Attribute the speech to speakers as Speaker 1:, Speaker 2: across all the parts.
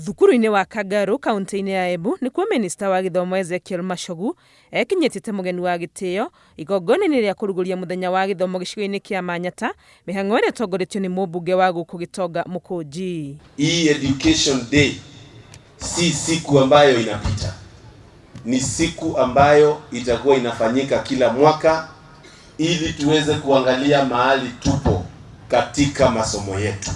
Speaker 1: Thukuru-inĩ wa Kangaru kaunti-inĩ ya Embu nĩkuo minista wa gĩthomo Ezekiel Machogu ekinyĩtie ta mũgeni wa gĩtĩo igongona-inĩ rĩa kũrugũria mũthenya wa gĩthomo gĩcigo-inĩ kĩa Manyata, mĩhang'o ĩrĩa ĩtongoretio nĩ mũmbunge wa gũkũ Gĩtonga Mũkũnji.
Speaker 2: Hii Education Day si siku ambayo inapita, ni siku ambayo itakuwa inafanyika kila mwaka ili tuweze kuangalia mahali tupo katika masomo yetu,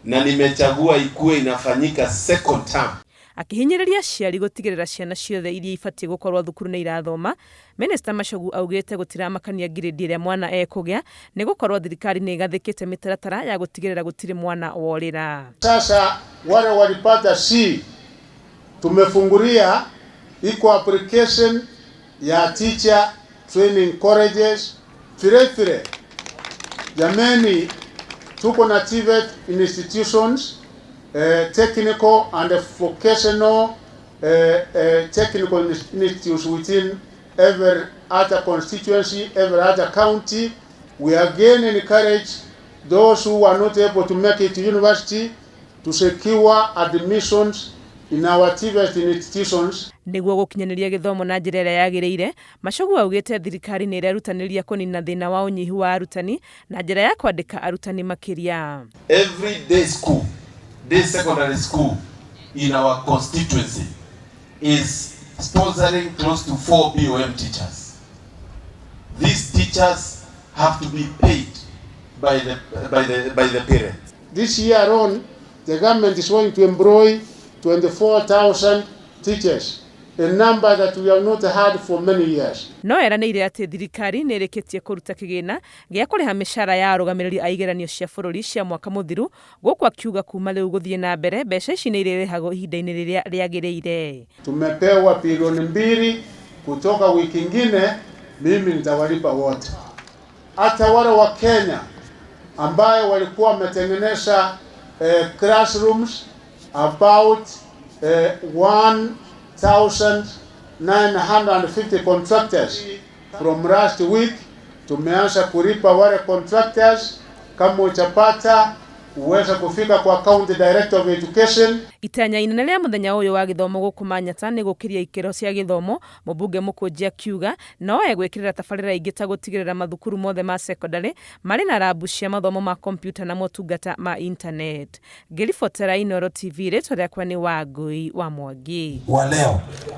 Speaker 2: na nimechagua ikuwe inafanyika second term.
Speaker 1: Akĩhinyĩrĩria aciari gũtigĩrĩra ciana ciothe iria ibatiĩ gũkorwo thukuru nĩ irathoma, Minista Machogu augĩte gũtiramakania ngirĩndi ĩrĩa mwana ekũgĩa nĩ gũkorwo thirikari nĩ ĩgathĩkĩte mĩtaratara ya gũtigĩrĩra gũtirĩ mwana worĩra.
Speaker 3: Sasa wale walipata C tumefungulia iko application ya teacher training colleges. Vile vile, jameni, tuko na TVET institutions, technical and vocational technical institutes within every other constituency, every other county. We again encourage those who are not able to make it to university to secure admissions in our TVET institutions.
Speaker 1: Nĩguo gũkinyanĩria gĩthomo na njĩra ĩrĩa yagĩrĩire, Machogu augĩte thirikari nĩ ĩrerutanĩria kũnina thĩna wa ũnyihu wa arutani na njĩra ya kwandĩka arutani makĩria.
Speaker 2: Every day school, day secondary school in our constituency is sponsoring close to 4 BOM teachers. These teachers have to be paid by the parents.
Speaker 3: This year alone, the government is going to employ 24,000 teachers, a number that we have not had for many years.
Speaker 1: No eranĩire atĩ thirikari nĩ ĩrĩkĩtie kũruta kĩgĩna gĩa kũrĩha mĩcara ya arũgamĩrĩri a igeranio cia bũrũri cia mwaka mũthiru, gũkũ akiuga kuma rĩu gũthiĩ na mbere mbeca ici nĩ irĩrĩhagwo ihinda-inĩ rĩrĩa rĩagĩrĩire.
Speaker 3: Tumepewa bilioni 2 kutoka wiki ingine, mimi nitawalipa wote, hata wale wa Kenya ambayo walikuwa wametengeneza classrooms about 1950 contractors. From last week tumeanza kulipa wale contractors. Kama utapata uweze kufika kwa County Director of Education.
Speaker 1: Itanya inene rĩa mũthenya ũyũ wa gĩthomo gũkũ Manyata nĩ gũkĩria ikĩro cia gĩthomo, mũmbunge Mũkũnji akiuga no egwĩkĩrĩra tabarĩra ingĩ ta gũtigĩrĩra mathukuru mothe ma sekondarĩ marĩ na rabu cia mathomo ma kompiuta na motungata ma internet. Ngĩribotera Inooro TV, rĩtwa rĩakwa nĩ Wangũi wa Mwangi.
Speaker 4: Wa leo.